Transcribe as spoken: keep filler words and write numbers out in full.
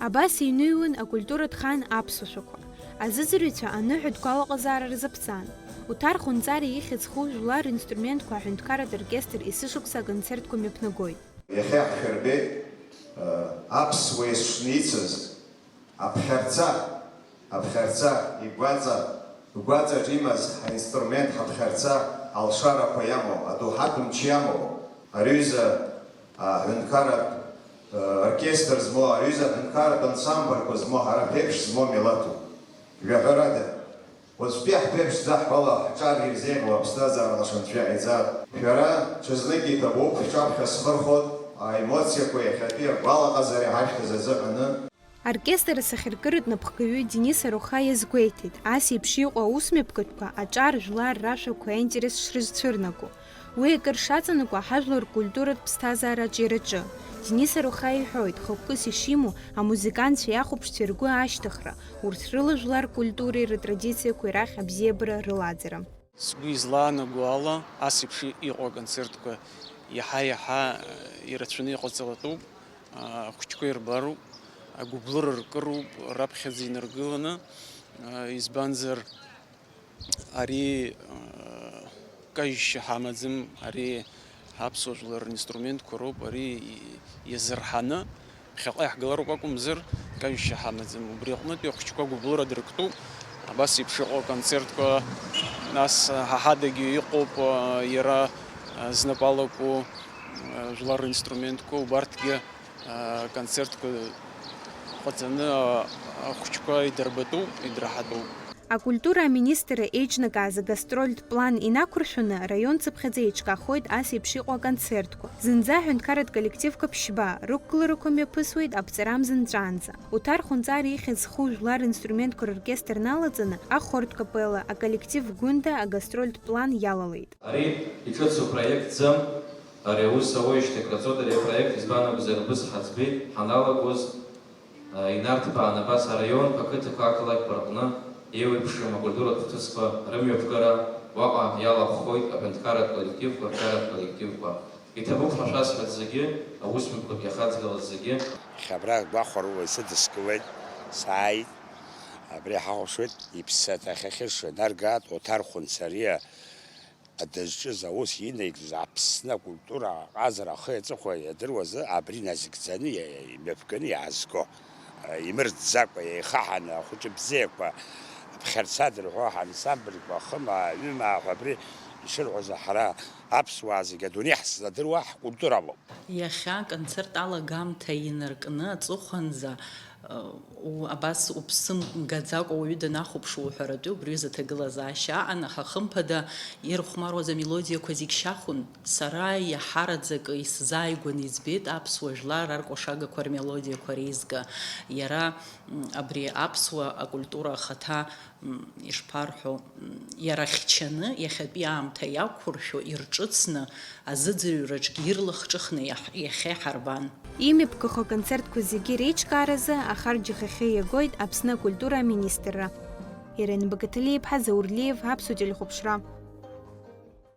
Абас иҩныҩуан акультуратә хан аԥсуа шәақәа. Азыӡырҩцәа аныҳәатә гәалаҟазаара рзаԥҵан. Уҭар Хәынҵариа ихьӡ зху жәлар ринструментқәа аҳәынҭқарратә оркестр есышықәса аконцертқәа мҩаԥнагоит. Иахьа ҳшәырбеит, э, аԥсуа есшны ицыз, аԥхьарца, аԥхьарца, игәаҵа, бгәаҵаҿ имаз ҳаинструмент ҳаԥхьарца алшарақәа иамоу, адоуҳатә мчы иамоу, ари ҩыза, а, ҳәынҭқарратә, э, оркестр змоу, ари ҩыза ҳәынҭқарратә ансамбльқәа змоу, ҳара ҳԥеиԥш змоу милаҭуп. Жәаҳәарада, уаҵәтәи ҳԥеиԥш ӡаҳәала ҳҿар ирзеиӷьу аԥсҭазаара лашанҵәы иҟаиҵар. Шәара ҽазнык иҭабуп, шәҿаԥхьа схырхәоит, аемоциақәа иахьатәи агәалаҟазареи ҳашәҭаз азыҳәаны. Аоркестр асахьаркыратә напхгаҩы Денис Аруха иазгәеиҭеит, ас еиԥш иҟоу аусмҩаԥгатәқәа аҿар жәлар рашәақәа аинтерес шрызцәырнаго. Уи акыр шаҵанакуа ҳажәлар ркультуратә ԥсҭазаара аҿиараҿы. Денис Аруха иҳәоит, хықәкыс ишимоу амузыкантцәеи ахәаԥшцәеи ргәы ашьҭыхра, урҭ рыла жәлар ркультуреи рытрадициақәеи рахь абзиабара рылаӡара. Сгәы излаанаго ала, ас еиԥш иҟоу аконцертқәа иаҳа-иаҳа ирацәаны иҟаҵалатәуп, ахәыҷқәа ирбароуп, агәыблыра ркыроуп раԥхьаӡа инаргыланы, избанзар, ари, кажьшьа ҳамаӡам, ари аԥсуа жәлар ринструментқәа роуп, ари иазырҳаны ԥхьаҟа иаҳгалароуп акәымзар, кажьшьа ҳамаӡам. Убри аҟнытәи ахәыҷқәа гәыблыра дырктәуп, абас еиԥш иҟоу аконцертқәа, нас ҳа ҳадагьы иҟоуп, иара знапы алаку жәлар ринструментқәа, убарҭгьы аконцертқәа ҟаҵаны ахәыҷқәа идырбатәуп, идырҳатәуп. Акультура аминистрра еиҿнакааз агастрольтә план инақәыршәаны, араион цыԥхьаӡа еиҿкаахоит ас еиԥш иҟоу аконцертқәа. Зынӡа аҳәынҭқарратә коллективқәа ԥшьба, рықәгыларақәа мҩаԥысуеит аԥҵарамза нҵәаанӡа. Уҭар Хәынҵариа ихьӡ зху жәлар ринструментқәа роркестр налаҵаны, ахортә капелла, аколлектив Гәында агастрольтә план иалалеит. Ари иҿыцу проектӡам, ари аус ауеижьҭеи краҵоит, ари апроект избан акәзар, абас ҳаӡбеит, ҳаналагоз, а, инарҭбаан абас араионқәа, ақыҭақәа, ақалақьқәа рҟны еиуеиԥшым акультуратә хҭысқәа рымҩаԥгара уаҟа иалахәхоит аҳәынҭқарратә коллективқәа, арҿиаратә коллективқәа. Иҭабуп ҳәа шәасҳәарц зегьы, аусмҩаԥгатә иахаҵгылаз зегьы. Иахьа абра гәахәаруа исыдыскылеит, сааит, абри ҳахәаԥшуеит, иԥсаҭа ахьахьы шынаргааит, Оҭар Хәынцариа дызҿыз аус инаигӡоз Аԥсны акультура аҟазара ахи аҵыхәа иадыруазы абри назыгӡаны, иа-, имҩаԥганы иаазго, имырӡӡакәа, еихаҳаны, ахәыҷы бзиақәа, аԥхьарца дырҳәо ҳансамбльқәа, ахымаа, аҩымаа ҳәа абри ишырҳәоз ҳара аԥсуаа зегьы адунеи ҳзадыруа ҳкультура амоуп. Иахьа аконцерт алагамҭа инаркны аҵыхәанӡа, у-, абас уԥсы мгаӡакәа уаҩы данахәаԥшуа уҳәаратәы убри ҩыза аҭагылазаашьа аҟан, аха хымԥада ирыхәмаруаз амелодиақәа зегь шьахәын. Сара иаҳараӡакы исзааигәаны избеит аԥсуа жәлар аркәашагақәа рмелодиақәа реизга. Иара, м, абри аԥсуа акультура ахаҭа, м, ишԥарҳәо, м, иара хьчаны, иахьатәи аамҭа иақәыршәо, ирҿыцны, азыӡырҩраҿгьы ирлахҿыхны иаҳ-, иахьа иҳарбан. Имҩаԥгахо аконцертқәа зегьы реиҿкааразы ахарџь ахахьы иагоит Аԥсны акультура аминистрра. Ирен Багаҭалиа-иԥҳа Заур Лиев, Аԥсуа телехәаԥшра.